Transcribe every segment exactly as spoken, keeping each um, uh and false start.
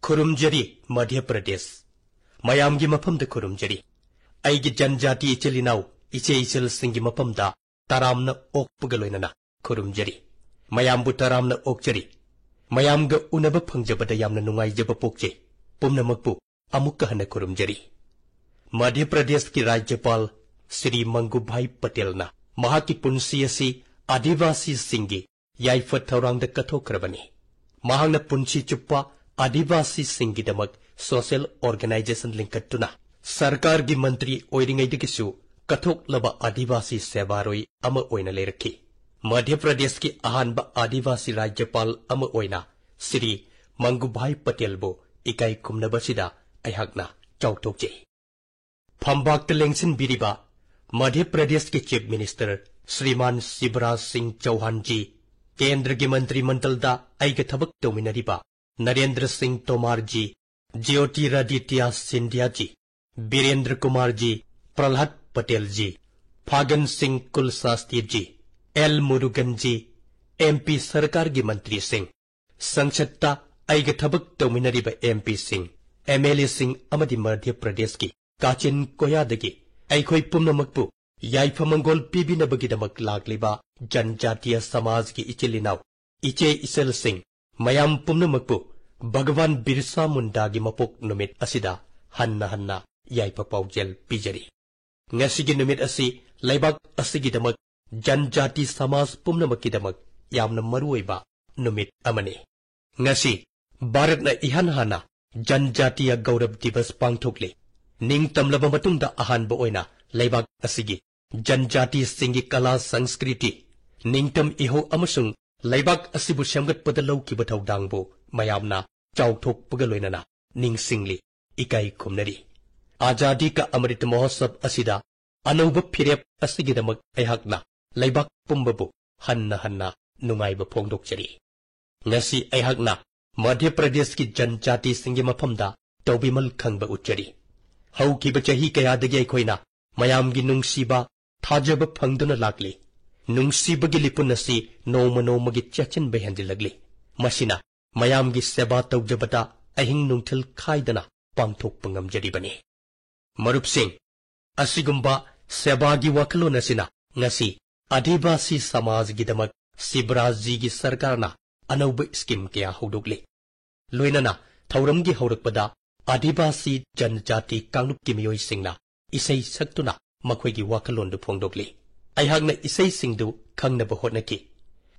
ꯈꯨꯔꯨꯝꯖꯔꯤ ꯃꯙ꯭ꯌ ꯄ꯭ꯔꯗꯦꯁ꯫ ꯃꯌꯥꯝꯒꯤ ꯃꯐꯝꯗ ꯈꯨꯔꯨꯝꯖꯔꯤ꯫ ꯑꯩꯒꯤ ꯖꯟꯖꯥꯇꯤ ꯏꯆꯤꯜ ꯏꯅꯥꯎ, ꯏꯆꯦ ꯏꯆꯜꯁꯤꯡꯒꯤ ꯃꯐꯝꯗ ꯇꯔꯥꯝꯅ ꯑꯣꯛꯄꯒ ꯂꯣꯏꯅꯅ ꯈꯨꯔꯨꯝꯖꯔꯤ꯫ ꯃꯌꯥꯝꯕꯨ ꯇꯔꯥꯝꯅ ꯑꯣꯛꯆꯔꯤ꯫ ꯃꯌꯥꯝꯒ ꯎꯅꯕ ꯐꯪꯖꯕꯗ ꯌꯥꯝꯅ ꯅꯨꯡꯉꯥꯏꯖꯕ ꯄꯣꯛꯆꯩ꯫ ꯄꯨꯝꯅꯃꯛꯄꯨ ꯑꯃꯨꯛꯀ ꯍꯟꯅ ꯈꯨꯔꯨꯝꯖꯔꯤ꯫ ꯃꯙ꯭ꯌ ꯄ꯭ꯔꯗꯦꯁꯀꯤ ꯔꯥꯖ꯭ꯌꯄꯥꯜ ꯁ꯭ꯔꯤ ꯃꯪꯒꯨꯚꯥꯏ ꯄꯇꯦꯜꯅ ꯃꯍꯥꯛꯀꯤ ꯄꯨꯟꯁꯤ ꯑꯁꯤ ꯑꯥꯗꯤꯕꯥꯁꯤꯁꯤꯡꯒꯤ ꯌꯥꯏꯐ ꯊꯧꯔꯥꯡꯗ ꯀꯠꯊꯣꯛꯈ꯭ꯔꯕꯅꯤ꯫ ꯃꯍꯥꯛꯅ ꯄꯨꯟꯁꯤ ꯆꯨꯞꯄ ꯑꯥꯗꯤꯕꯥꯁꯤꯁꯤꯡꯒꯤꯗꯃꯛ ꯁꯣꯁꯤꯌꯦꯜ ꯑꯣꯔꯒꯅꯥꯏꯖꯦꯁꯟ ꯂꯤꯡꯈꯠꯇꯨꯅ ꯁꯔꯀꯥꯔꯒꯤ ꯃꯟꯇ꯭ꯔꯤ ꯑꯣꯏꯔꯤꯉꯩꯗꯒꯤꯁꯨ ꯀꯠꯊꯣꯛꯂꯕ ꯑꯥꯗꯤꯕꯥꯁꯤ ꯁꯦꯕꯥꯔꯣꯏ ꯑꯃ ꯑꯣꯏꯅ ꯂꯩꯔꯛꯈꯤ꯫ ꯃꯙ꯭ꯌ ꯄ꯭ꯔꯗꯦꯁꯀꯤ ꯑꯍꯥꯟꯕ ꯑꯥꯗꯤꯕꯥꯁꯤ ꯔꯥꯖ꯭ꯌꯄꯥꯜ ꯑꯃ ꯑꯣꯏꯅ ꯁ꯭ꯔꯤ ꯃꯪꯒꯨꯚꯥꯏ ꯄꯇꯦꯜꯕꯨ ꯏꯀꯥꯏ ꯈꯨꯝꯅꯕꯁꯤꯗ ꯑꯩꯍꯥꯛꯅ ꯆꯥꯎꯊꯣꯛꯆꯩ꯫ ꯐꯝꯕꯥꯛꯇ ꯂꯦꯡꯁꯤꯟꯕꯤꯔꯤꯕ ꯃꯙ꯭ꯌ ꯄ꯭ꯔꯗꯦꯁꯀꯤ ꯆꯤꯐ ꯃꯤꯅꯤꯁꯇꯔ ꯁ꯭ꯔꯤꯃꯥꯟ ꯁꯤꯕꯔꯥꯖ ꯁꯤꯡ ꯆꯧꯍꯥꯟꯖꯤ, ꯀꯦꯟꯗ꯭ꯔꯒꯤ ꯃꯟꯇ꯭ꯔꯤ ꯃꯟꯗꯜꯗ ꯑꯩꯒ ꯊꯕꯛ ꯇꯧꯃꯤꯟꯅꯔꯤꯕ ꯅꯔꯦꯟꯗ꯭ꯔ ꯁꯤꯡ ꯇꯣꯃꯥꯔꯖꯤ, ꯖ꯭ꯌꯣꯇꯤꯔꯥꯗꯤꯇ꯭ꯌ ꯁꯤꯟꯙ꯭ꯌꯥꯖꯤ, ꯕꯤꯔꯦꯟꯗ꯭ꯔ ꯀꯨꯃꯥꯔꯖꯤ, ꯄ꯭ꯔꯜꯍꯥꯗ ꯄꯇꯦꯜꯖꯤ, ꯐꯥꯒꯟ ꯁꯤꯡ ꯀꯨꯜꯁꯥꯁꯇꯤꯔꯖꯤ, ꯑꯦꯜ ꯃꯨꯔꯨꯒꯟꯖꯤ, ꯑꯦꯝ ꯄꯤ ꯁꯔꯀꯥꯔꯒꯤ ꯃꯟꯇ꯭ꯔꯤꯁꯤꯡ, ꯁꯪꯁꯠꯇ ꯑꯩꯒ ꯊꯕꯛ ꯇꯧꯃꯤꯟꯅꯔꯤꯕ ꯑꯦꯝ ꯄꯤꯁꯤꯡ, ꯑꯦꯝ ꯑꯦꯜ ꯑꯦꯁꯤꯡ ꯑꯃꯗꯤ ꯃꯙ꯭ꯌ ꯄ꯭ꯔꯗꯦꯁꯀꯤ ꯀꯥꯆꯤꯟ ꯀꯣꯌꯥꯗꯒꯤ ꯑꯩꯈꯣꯏ ꯄꯨꯝꯅꯃꯛꯄꯨ ꯌꯥꯏꯐ ꯃꯪꯒꯣꯜ ꯄꯤꯕꯤꯅꯕꯒꯤꯗꯃꯛ ꯂꯥꯛꯂꯤꯕ ꯖꯟꯖꯥꯇꯤꯌ ꯁꯃꯥꯖꯒꯤ ꯏꯆꯤꯜ ꯏꯅꯥꯎ, ꯏꯆꯦ ꯏꯆꯜꯁꯤꯡ, ꯃꯌꯥꯝ ꯄꯨꯝꯅꯃꯛꯄꯨ ꯚꯒꯋꯥꯟ ꯕꯤꯔꯁꯥ ꯃꯨꯟꯗꯥꯒꯤ ꯃꯄꯣꯛ ꯅꯨꯃꯤꯠ ꯑꯁꯤꯗ ꯍꯟꯅ ꯍꯟꯅ ꯌꯥꯏꯐ ꯄꯥꯎꯖꯦꯜ ꯄꯤꯖꯔꯤ꯫ ꯉꯁꯤꯒꯤ ꯅꯨꯃꯤꯠ ꯑꯁꯤ ꯂꯩꯕꯥꯛ ꯑꯁꯤꯒꯤꯗꯃꯛ, ꯖꯟꯖꯥꯇꯤ ꯁꯃꯥꯖ ꯄꯨꯝꯅꯃꯛꯀꯤꯗꯃꯛ ꯌꯥꯝꯅ ꯃꯔꯨꯑꯣꯏꯕ ꯅꯨꯃꯤꯠ ꯑꯃꯅꯤ꯫ ꯉꯁꯤ ꯚꯥꯔꯠꯅ ꯏꯍꯥꯟ ꯍꯥꯟꯅ ꯖꯟꯖꯥꯇꯤꯌ ꯒꯧꯔꯕ ꯗꯤꯕꯁ ꯄꯥꯡꯊꯣꯛꯂꯤ꯫ ꯅꯤꯡꯇꯝꯂꯕ ꯃꯇꯨꯡꯗ ꯑꯍꯥꯟꯕ ꯑꯣꯏꯅ ꯂꯩꯕꯥꯛ ꯑꯁꯤꯒꯤ ꯖꯟꯖꯥꯇꯤꯁꯤꯡꯒꯤ ꯀꯂꯥ, ꯁꯪꯁꯀ꯭ꯔꯤꯇꯤ, ꯅꯤꯡꯇꯝ ꯏꯍꯧ ꯑꯃꯁꯨꯡ ꯂꯩꯕꯥꯛ ꯑꯁꯤꯕꯨ ꯁꯦꯝꯒꯠꯄꯗ ꯂꯧꯈꯤꯕ ꯊꯧꯗꯥꯡꯕꯨ ꯃꯌꯥꯝꯅ ꯆꯥꯎꯊꯣꯛꯄꯒ ꯂꯣꯏꯅꯅ ꯅꯤꯡꯁꯤꯡꯂꯤ, ꯏꯀꯥꯏ ꯈꯨꯝꯅꯔꯤ꯫ ꯑꯖꯥꯗꯤ ꯀꯥ ꯑꯃ꯭ꯔꯤꯠ ꯃꯍꯣꯠꯁꯕ ꯑꯁꯤꯗ ꯑꯅꯧꯕ ꯐꯤꯔꯦꯞ ꯑꯁꯤꯒꯤꯗꯃꯛ ꯑꯩꯍꯥꯛꯅ ꯂꯩꯕꯥꯛ ꯄꯨꯝꯕꯕꯨ ꯍꯟꯅ ꯍꯟꯅ ꯅꯨꯡꯉꯥꯏꯕ ꯐꯣꯡꯗꯣꯛꯆꯔꯤ꯫ ꯉꯁꯤ ꯑꯩꯍꯥꯛꯅ ꯃꯙ꯭ꯌ ꯄ꯭ꯔꯗꯦꯁꯀꯤ ꯖꯟꯖꯥꯇꯤꯁꯤꯡꯒꯤ ꯃꯐꯝꯗ ꯇꯧꯕꯤꯃꯜ ꯈꯪꯕ ꯎꯠꯆꯔꯤ꯫ ꯍꯧꯈꯤꯕ ꯆꯍꯤ ꯀꯌꯥꯗꯒꯤ ꯑꯩꯈꯣꯏꯅ ꯃꯌꯥꯝꯒꯤ ꯅꯨꯡꯁꯤꯕ, ꯊꯥꯖꯕ ꯐꯪꯗꯨꯅ ꯂꯥꯛꯂꯤ꯫ ꯅꯨꯡꯁꯤꯕꯒꯤ ꯂꯤꯄꯨꯟ ꯑꯁꯤ ꯅꯣꯡꯃ ꯅꯣꯡꯃꯒꯤ ꯆꯦꯠꯁꯤꯟꯕ ꯍꯦꯟꯖꯤꯜꯂꯛꯂꯤ꯫ ꯃꯁꯤꯅ ꯃꯌꯥꯝꯒꯤ ꯁꯦꯕꯥ ꯇꯧꯖꯕꯗ ꯑꯍꯤꯡ ꯅꯨꯡꯊꯤꯜ ꯈꯥꯏꯗꯅ ꯄꯥꯡꯊꯣꯛꯄ ꯉꯝꯖꯔꯤꯕꯅꯤ꯫ ꯃꯔꯨꯞꯁꯤꯡ, ꯑꯁꯤꯒꯨꯝꯕ ꯁꯦꯕꯥꯒꯤ ꯋꯥꯈꯜꯂꯣꯟ ꯑꯁꯤꯅ ꯉꯁꯤ ꯑꯥꯗꯤꯕꯥꯁꯤ ꯁꯃꯥꯖꯒꯤꯗꯃꯛ ꯁꯤꯕꯔꯥꯖꯖꯤꯒꯤ ꯁꯔꯀꯥꯔꯅ ꯑꯅꯧꯕ ꯁ꯭ꯀꯤꯝ ꯀꯌꯥ ꯍꯧꯗꯣꯛꯂꯤ꯫ ꯂꯣꯏꯅꯅ ꯊꯧꯔꯝꯒꯤ ꯍꯧꯔꯛꯄꯗ ꯑꯥꯗꯤꯕꯥꯁꯤ ꯖꯟꯖꯥꯇꯤ ꯀꯥꯡꯂꯨꯞꯀꯤ ꯃꯤꯑꯣꯏꯁꯤꯡꯅ ꯏꯁꯩ ꯁꯛꯇꯨꯅ ꯃꯈꯣꯏꯒꯤ ꯋꯥꯈꯜꯂꯣꯟꯗꯨ ꯐꯣꯡꯗꯣꯛꯂꯤ꯫ ꯑꯩꯍꯥꯛꯅ ꯏꯁꯩꯁꯤꯡꯗꯨ ꯈꯪꯅꯕ ꯍꯣꯠꯅꯈꯤ꯫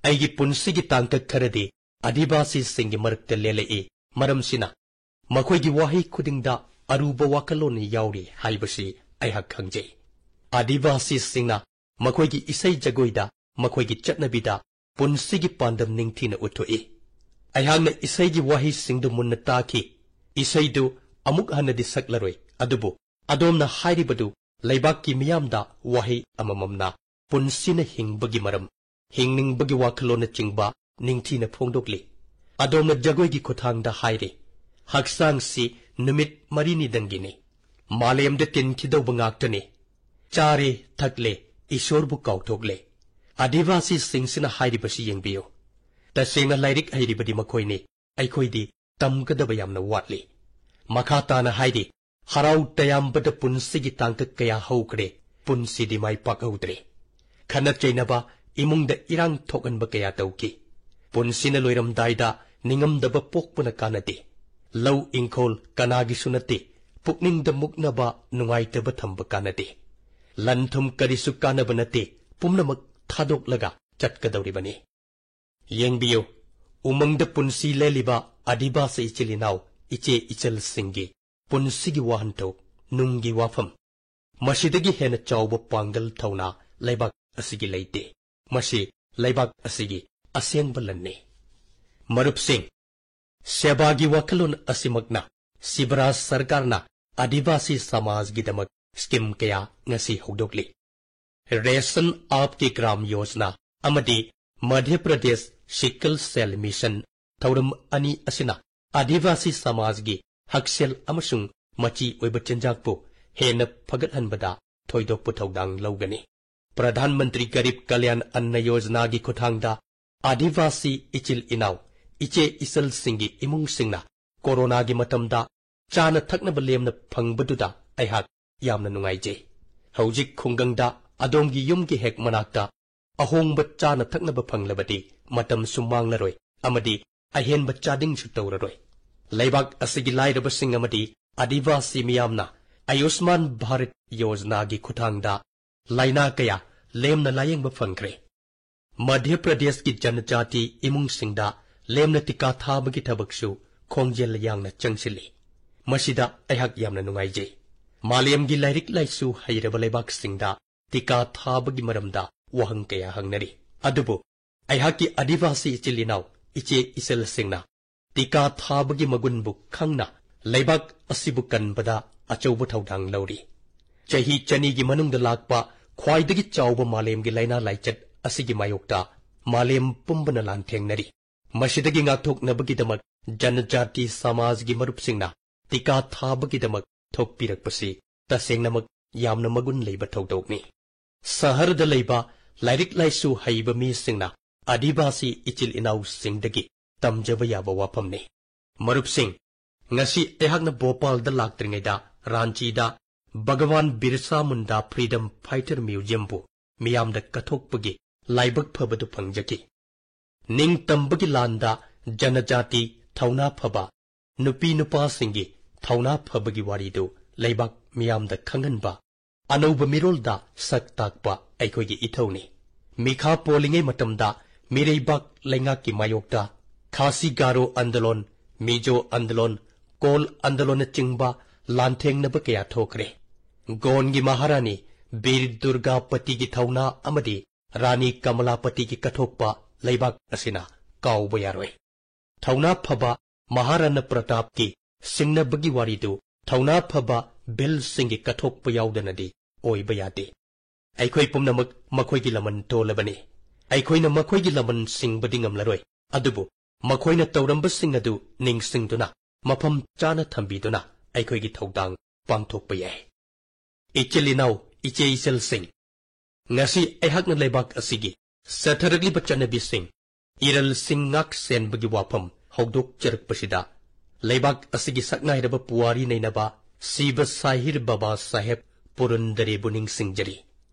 ꯑꯩꯒꯤ ꯄꯨꯟꯁꯤꯒꯤ ꯇꯥꯡꯀꯛ ꯈꯔꯗꯤ ꯑꯥꯗꯤꯕꯥꯁꯤꯁꯤꯡꯒꯤ ꯃꯔꯛꯇ ꯂꯦꯜꯂꯛꯏ꯫ ꯃꯔꯝꯁꯤꯅ ꯃꯈꯣꯏꯒꯤ ꯋꯥꯍꯩ ꯈꯨꯗꯤꯡꯗ ꯑꯔꯨꯕ ꯋꯥꯈꯜꯂꯣꯟ ꯌꯥꯎꯔꯤ ꯍꯥꯏꯕꯁꯤ ꯑꯩꯍꯥꯛ ꯈꯪꯖꯩ꯫ ꯑꯥꯗꯤꯕꯥꯁꯤꯁꯤꯡꯅ ꯃꯈꯣꯏꯒꯤ ꯏꯁꯩ ꯖꯒꯣꯏꯗ, ꯃꯈꯣꯏꯒꯤ ꯆꯠꯅꯕꯤꯗ ꯄꯨꯟꯁꯤꯒꯤ ꯄꯥꯟꯗꯝ ꯅꯤꯡꯊꯤꯅ ꯎꯠꯊꯣꯛꯏ꯫ ꯑꯩꯍꯥꯛꯅ ꯏꯁꯩꯒꯤ ꯋꯥꯍꯩꯁꯤꯡꯗꯨ ꯃꯨꯟꯅ ꯇꯥꯈꯤ꯫ ꯏꯁꯩꯗꯨ ꯑꯃꯨꯛ ꯍꯟꯅꯗꯤ ꯁꯛꯂꯔꯣꯏ, ꯑꯗꯨꯕꯨ ꯑꯗꯣꯝꯅ ꯍꯥꯏꯔꯤꯕꯗꯨ ꯂꯩꯕꯥꯛꯀꯤ ꯃꯤꯌꯥꯝꯗ ꯋꯥꯍꯩ ꯑꯃꯃꯝꯅ ꯄꯨꯟꯁꯤꯅ ꯍꯤꯡꯕꯒꯤ ꯃꯔꯝ, ꯍꯤꯡꯅꯤꯡꯕꯒꯤ ꯋꯥꯈꯜꯂꯣꯟꯅꯆꯤꯡꯕ ꯅꯤꯡꯊꯤꯅ ꯐꯣꯡꯗꯣꯛꯂꯤ꯫ ꯑꯗꯣꯝꯅ ꯖꯒꯣꯏꯒꯤ ꯈꯨꯠꯊꯥꯡꯗ ꯍꯥꯏꯔꯤ, "ꯍꯛꯆꯥꯡꯁꯤ ꯅꯨꯃꯤꯠ ꯃꯔꯤꯅꯤꯗꯪꯒꯤꯅꯤ꯫ ꯃꯥꯂꯦꯝꯗ ꯇꯤꯟꯈꯤꯗꯧꯕ ꯉꯥꯛꯇꯅꯤ꯫ ꯆꯥꯔꯦ, ꯊꯛꯂꯦ, ꯏꯁꯣꯔꯕꯨ ꯀꯥꯎꯊꯣꯛꯂꯦ꯫" ꯑꯥꯗꯤꯕꯥꯁꯤꯁꯤꯡꯁꯤꯅ ꯍꯥꯏꯔꯤꯕꯁꯤ ꯌꯦꯡꯕꯤꯌꯨ꯫ ꯇꯁꯦꯡꯅ ꯂꯥꯏꯔꯤꯛ ꯍꯩꯔꯤꯕꯗꯤ ꯃꯈꯣꯏꯅꯤ꯫ ꯑꯩꯈꯣꯏꯗꯤ ꯇꯝꯒꯗꯕ ꯌꯥꯝꯅ ꯋꯥꯠꯂꯤ꯫ ꯃꯈꯥ ꯇꯥꯅ ꯍꯥꯏꯔꯤ, "ꯍꯔꯥꯎ ꯇꯌꯥꯝꯕꯗ ꯄꯨꯟꯁꯤꯒꯤ ꯇꯥꯡꯀꯛ ꯀꯌꯥ ꯍꯧꯈ꯭ꯔꯦ, ꯄꯨꯟꯁꯤꯗꯤ ꯃꯥꯏ ꯄꯥꯛꯍꯧꯗ꯭ꯔꯦ꯫ ꯈꯠꯅ ꯆꯩꯅꯕ, ꯏꯃꯨꯡꯗ ꯏꯔꯥꯡ ꯊꯣꯛꯍꯟꯕ ꯀꯌꯥ ꯇꯧꯈꯤ꯫ ꯄꯨꯟꯁꯤꯅ ꯂꯣꯏꯔꯝꯗꯥꯏꯗ ꯅꯤꯡꯉꯝꯗꯕ ꯄꯣꯛꯄꯅ ꯀꯥꯟꯅꯗꯦ꯫ ꯂꯧ ꯏꯪꯈꯣꯜ ꯀꯅꯥꯒꯤꯁꯨ ꯅꯠꯇꯦ꯫ ꯄꯨꯛꯅꯤꯡꯗ ꯃꯨꯛꯅꯕ, ꯅꯨꯡꯉꯥꯏꯇꯕ ꯊꯝꯕ ꯀꯥꯟꯅꯗꯦ꯫ ꯂꯟ ꯊꯨꯝ ꯀꯔꯤꯁꯨ ꯀꯥꯟꯅꯕ ꯅꯠꯇꯦ꯫ ꯄꯨꯝꯅꯃꯛ ꯊꯥꯗꯣꯛꯂꯒ ꯆꯠꯀꯗꯧꯔꯤꯕꯅꯤ꯫" ꯌꯦꯡꯕꯤꯌꯨ, ꯎꯃꯪꯗ ꯄꯨꯟꯁꯤ ꯂꯦꯜꯂꯤꯕ ꯑꯥꯗꯤꯕꯥꯁꯤ ꯏꯆꯤꯜ ꯏꯅꯥꯎ, ꯏꯆꯦ ꯏꯆꯜꯁꯤꯡꯒꯤ ꯄꯨꯟꯁꯤꯒꯤ ꯋꯥꯍꯟꯊꯣꯛ, ꯅꯨꯡꯒꯤ ꯋꯥꯐꯝ꯫ ꯃꯁꯤꯗꯒꯤ ꯍꯦꯟꯅ ꯆꯥꯎꯕ ꯄꯥꯡꯒꯜ ꯊꯧꯅꯥ ꯂꯩꯕꯥꯛ ꯑꯁꯤꯒꯤ ꯂꯩꯇꯦ꯫ ꯃꯁꯤ ꯂꯩꯕꯥꯛ ꯑꯁꯤꯒꯤ ꯑꯁꯦꯡꯕ ꯂꯟꯅꯤ꯫ ꯃꯔꯨꯞꯁꯤꯡ, ꯁꯦꯕꯥꯒꯤ ꯋꯥꯈꯜꯂꯣꯟ ꯑꯁꯤꯃꯛꯅ ꯁꯤꯕꯔꯥꯖ ꯁꯔꯀꯥꯔꯅ ꯑꯥꯗꯤꯕꯥꯁꯤ ꯁꯃꯥꯖꯒꯤꯗꯃꯛ ꯁ꯭ꯀꯤꯝ ꯀꯌꯥ ꯉꯁꯤ ꯍꯧꯗꯣꯛꯂꯤ꯫ ꯔꯦꯁꯟ ꯑꯥꯞꯀꯤ ꯒ꯭ꯔꯥꯝ ꯌꯣꯖꯅꯥ ꯑꯃꯗꯤ ꯃꯙ꯭ꯌ ꯄ꯭ꯔꯗꯦꯁ ꯁꯤꯀꯜ ꯁꯦꯜ ꯃꯤꯁꯟ ꯊꯧꯔꯝ ꯑꯅꯤ ꯑꯁꯤꯅ ꯑꯥꯗꯤꯕꯥꯁꯤ ꯁꯃꯥꯖꯒꯤ ꯍꯛꯁꯦꯜ ꯑꯃꯁꯨꯡ ꯃꯆꯤ ꯑꯣꯏꯕ ꯆꯤꯟꯖꯥꯛꯄꯨ ꯍꯦꯟꯅ ꯐꯒꯠꯍꯟꯕꯗ ꯊꯣꯏꯗꯣꯛꯄ ꯊꯧꯗꯥꯡ ꯂꯧꯒꯅꯤ꯫ ꯄ꯭ꯔꯙꯥꯟ ꯃꯟꯇ꯭ꯔꯤ ꯒꯔꯤꯕ ꯀꯂꯌꯥꯟ ꯑꯟꯅ ꯌꯣꯖꯅꯥꯒꯤ ꯈꯨꯠꯊꯥꯡꯗ ꯑꯥꯗꯤꯕꯥꯁꯤ ꯏꯆꯤꯜ ꯏꯅꯥꯎ, ꯏꯆꯦ ꯏꯆꯜꯁꯤꯡꯒꯤ ꯏꯃꯨꯡꯁꯤꯡꯅ ꯀꯣꯔꯣꯅꯥꯒꯤ ꯃꯇꯝꯗ ꯆꯥꯅ ꯊꯛꯅꯕ ꯂꯦꯝꯅ ꯐꯪꯕꯗꯨꯗ ꯑꯩꯍꯥꯛ ꯌꯥꯝꯅ ꯅꯨꯡꯉꯥꯏꯖꯩ꯫ ꯍꯧꯖꯤꯛ ꯈꯨꯡꯒꯪꯗ ꯑꯗꯣꯝꯒꯤ ꯌꯨꯝꯒꯤ ꯍꯦꯛ ꯃꯅꯥꯛꯇ ꯑꯍꯣꯡꯕ ꯆꯥꯅ ꯊꯛꯅꯕ ꯐꯪꯂꯕꯗꯤ ꯃꯇꯝꯁꯨ ꯃꯥꯡꯂꯔꯣꯏ ꯑꯃꯗꯤ ꯑꯍꯦꯟꯕ ꯆꯥꯗꯤꯡꯁꯨ ꯇꯧꯔꯔꯣꯏ꯫ ꯂꯩꯕꯥꯛ ꯑꯁꯤꯒꯤ ꯂꯥꯏꯔꯕꯁꯤꯡ ꯑꯃꯗꯤ ꯑꯥꯗꯤꯕꯥꯁꯤ ꯃꯤꯌꯥꯝꯅ ꯑꯌꯨꯁꯃꯥꯟ ꯚꯥꯔꯠ ꯌꯣꯖꯅꯥꯒꯤ ꯈꯨꯠꯊꯥꯡꯗ ꯂꯥꯏꯅꯥ ꯀꯌꯥ ꯂꯦꯝꯅ ꯂꯥꯌꯦꯡꯕ ꯐꯪꯈ꯭ꯔꯦ꯫ ꯃꯙ꯭ꯌ ꯄ꯭ꯔꯗꯦꯁꯀꯤ ꯖꯅꯖꯥꯇꯤ ꯏꯃꯨꯡꯁꯤꯡꯗ ꯂꯦꯝꯅ ꯇꯤꯀꯥ ꯊꯥꯕꯒꯤ ꯊꯕꯛꯁꯨ ꯈꯣꯡꯖꯦꯜ ꯌꯥꯡꯅ ꯆꯪꯁꯤꯜꯂꯤ꯫ ꯃꯁꯤꯗ ꯑꯩꯍꯥꯛ ꯌꯥꯝꯅ ꯅꯨꯡꯉꯥꯏꯖꯩ꯫ ꯃꯥꯂꯦꯝꯒꯤ ꯂꯥꯏꯔꯤꯛ ꯂꯥꯏꯁꯨ ꯍꯩꯔꯕ ꯂꯩꯕꯥꯛꯁꯤꯡꯗ ꯇꯤꯀꯥ ꯊꯥꯕꯒꯤ ꯃꯔꯝꯗ ꯋꯥꯍꯪ ꯀꯌꯥ ꯍꯪꯅꯔꯤ꯫ ꯑꯗꯨꯕꯨ ꯑꯩꯍꯥꯛꯀꯤ ꯑꯥꯗꯤꯕꯥꯁꯤ ꯏꯆꯤꯜ ꯏꯅꯥꯎ, ꯏꯆꯦ ꯏꯆꯜꯁꯤꯡꯅ ꯇꯤꯀꯥ ꯊꯥꯕꯒꯤ ꯃꯒꯨꯟꯕꯨ ꯈꯪꯅ ꯂꯩꯕꯥꯛ ꯑꯁꯤꯕꯨ ꯀꯟꯕꯗ ꯑꯆꯧꯕ ꯊꯧꯗꯥꯡ ꯂꯧꯔꯤ꯫ ꯆꯍꯤ ꯆꯅꯤꯒꯤ ꯃꯅꯨꯡꯗ ꯂꯥꯛꯄ ꯈ꯭ꯋꯥꯏꯗꯒꯤ ꯆꯥꯎꯕ ꯃꯥꯂꯦꯝꯒꯤ ꯂꯥꯏꯅꯥ ꯂꯥꯏꯆꯠ ꯑꯁꯤꯒꯤ ꯃꯥꯌꯣꯛꯇ ꯃꯥꯂꯦꯝ ꯄꯨꯝꯕꯅ ꯂꯥꯟꯊꯦꯡꯅꯔꯤ꯫ ꯃꯁꯤꯗꯒꯤ ꯉꯥꯛꯊꯣꯛꯅꯕꯒꯤꯗꯃꯛ ꯖꯅꯖꯥꯇꯤ ꯁꯃꯥꯖꯒꯤ ꯃꯔꯨꯞꯁꯤꯡꯅ ꯇꯤꯀꯥ ꯊꯥꯕꯒꯤꯗꯃꯛ ꯊꯣꯛꯄꯤꯔꯛꯄꯁꯤ ꯇꯁꯦꯡꯅꯃꯛ ꯌꯥꯝꯅ ꯃꯒꯨꯟ ꯂꯩꯕ ꯊꯧꯗꯣꯛꯅꯤ꯫ ꯁꯍꯔꯗ ꯂꯩꯕ ꯂꯥꯏꯔꯤꯛ ꯂꯥꯏꯁꯨ ꯍꯩꯕ ꯃꯤꯁꯤꯡꯅ ꯑꯥꯗꯤꯕꯥꯁꯤ ꯏꯆꯤꯜ ꯏꯅꯥꯎꯁꯤꯡꯗꯒꯤ ꯇꯝꯖꯕ ꯌꯥꯕ ꯋꯥꯐꯝꯅꯤ꯫ ꯃꯔꯨꯞꯁꯤꯡ, ꯉꯁꯤ ꯑꯩꯍꯥꯛꯅ ꯚꯣꯄꯥꯜꯗ ꯂꯥꯛꯇ꯭ꯔꯤꯉꯩꯗ ꯔꯥꯟꯆꯤꯗ ꯚꯒꯋꯥꯟ ꯕꯤꯔꯁꯥ ꯃꯨꯟꯗꯥ ꯐ꯭ꯔꯤꯗꯝ ꯐꯥꯏꯇꯔ ꯃ꯭ꯌꯨꯖꯤꯌꯝꯕꯨ ꯃꯤꯌꯥꯝꯗ ꯀꯠꯊꯣꯛꯄꯒꯤ ꯂꯥꯏꯕꯛ ꯐꯕꯗꯨ ꯐꯪꯖꯈꯤ꯫ ꯅꯤꯡꯇꯝꯕꯒꯤ ꯂꯥꯟꯗ ꯖꯅꯖꯥꯇꯤ ꯊꯧꯅꯥ ꯐꯕ ꯅꯨꯄꯤ ꯅꯨꯄꯥꯁꯤꯡꯒꯤ ꯊꯧꯅꯥ ꯐꯕꯒꯤ ꯋꯥꯔꯤꯗꯨ ꯂꯩꯕꯥꯛ ꯃꯤꯌꯥꯝꯗ ꯈꯪꯍꯟꯕ, ꯑꯅꯧꯕ ꯃꯤꯔꯣꯜꯗ ꯁꯛ ꯇꯥꯛꯄ ꯑꯩꯈꯣꯏꯒꯤ ꯏꯊꯧꯅꯤ꯫ ꯃꯤꯈꯥ ꯄꯣꯜꯂꯤꯉꯩ ꯃꯇꯝꯗ ꯃꯤꯔꯩꯕꯥꯛ ꯂꯩꯉꯥꯛꯀꯤ ꯃꯥꯌꯣꯛꯇ ꯈꯥꯁꯤ ꯒꯥꯔꯣ ꯑꯟꯗꯂꯣꯟ, ꯃꯤꯖꯣ ꯑꯟꯗꯂꯣꯟ, ꯀꯣꯜ ꯑꯟꯗꯂꯣꯟꯅꯆꯤꯡꯕ ꯂꯥꯟꯊꯦꯡꯅꯕ ꯀꯌꯥ ꯊꯣꯛꯈ꯭ꯔꯦ꯫ ꯒꯣꯟꯒꯤ ꯃꯍꯥꯔꯥꯅꯤ ꯕꯤꯔ ꯗꯨꯔꯒꯥꯄꯇꯤꯒꯤ ꯊꯧꯅꯥ ꯑꯃꯗꯤ ꯔꯥꯅꯤ ꯀꯃꯂꯥꯄꯇꯤꯒꯤ ꯀꯠꯊꯣꯛꯄ ꯂꯩꯕꯥꯛ ꯑꯁꯤꯅ ꯀꯥꯎꯕ ꯌꯥꯔꯣꯏ꯫ ꯊꯧꯅꯥ ꯐꯕ ꯃꯍꯥꯔꯥꯅꯥ ꯄ꯭ꯔꯇꯥꯞꯀꯤ ꯁꯤꯡꯅꯕꯒꯤ ꯋꯥꯔꯤꯗꯨ ꯊꯧꯅꯥ ꯐꯕ ꯚꯤꯜꯁꯤꯡꯒꯤ ꯀꯠꯊꯣꯛꯄ ꯌꯥꯎꯗꯅꯗꯤ ꯑꯣꯏꯕ ꯌꯥꯗꯦ꯫ ꯑꯩꯈꯣꯏ ꯄꯨꯝꯅꯃꯛ ꯃꯈꯣꯏꯒꯤ ꯂꯃꯟ ꯇꯣꯜꯂꯕꯅꯤ꯫ ꯑꯩꯈꯣꯏꯅ ꯃꯈꯣꯏꯒꯤ ꯂꯃꯟ ꯁꯤꯡꯕꯗꯤ ꯉꯝꯂꯔꯣꯏ, ꯑꯗꯨꯕꯨ ꯃꯈꯣꯏꯅ ꯇꯧꯔꯝꯕꯁꯤꯡ ꯑꯗꯨ ꯅꯤꯡꯁꯤꯡꯗꯨꯅ ꯃꯐꯝ ꯆꯥꯅ ꯊꯝꯕꯤꯗꯨꯅ ꯑꯩꯈꯣꯏꯒꯤ ꯊꯧꯗꯥꯡ ꯄꯥꯡꯊꯣꯛꯄ ꯌꯥꯏ꯫ ꯏꯆꯤꯜ ꯏꯅꯥꯎ, ꯏꯆꯦ ꯏꯆꯜꯁꯤꯡ, ꯉꯁꯤ ꯑꯩꯍꯥꯛꯅ ꯂꯩꯕꯥꯛ ꯑꯁꯤꯒꯤ ꯆꯠꯊꯔꯛꯂꯤꯕ ꯆꯠꯅꯕꯤꯁꯤꯡ, ꯏꯔꯜꯁꯤꯡ ꯉꯥꯛ ꯁꯦꯟꯕꯒꯤ ꯋꯥꯐꯝ ꯍꯧꯗꯣꯛꯆꯔꯛꯄꯁꯤꯗ ꯂꯩꯕꯥꯛ ꯑꯁꯤꯒꯤ ꯁꯛꯅꯥꯏꯔꯕ ꯄꯨꯋꯥꯔꯤ ꯅꯩꯅꯕ ꯁꯤꯕ ꯁꯥꯍꯤꯔ ꯕꯥꯕꯥ ꯁꯥꯍꯦꯕ ꯄꯨꯔꯟꯗꯔꯦꯕꯨ ꯅꯤꯡꯁꯤꯡꯖꯔꯤ꯫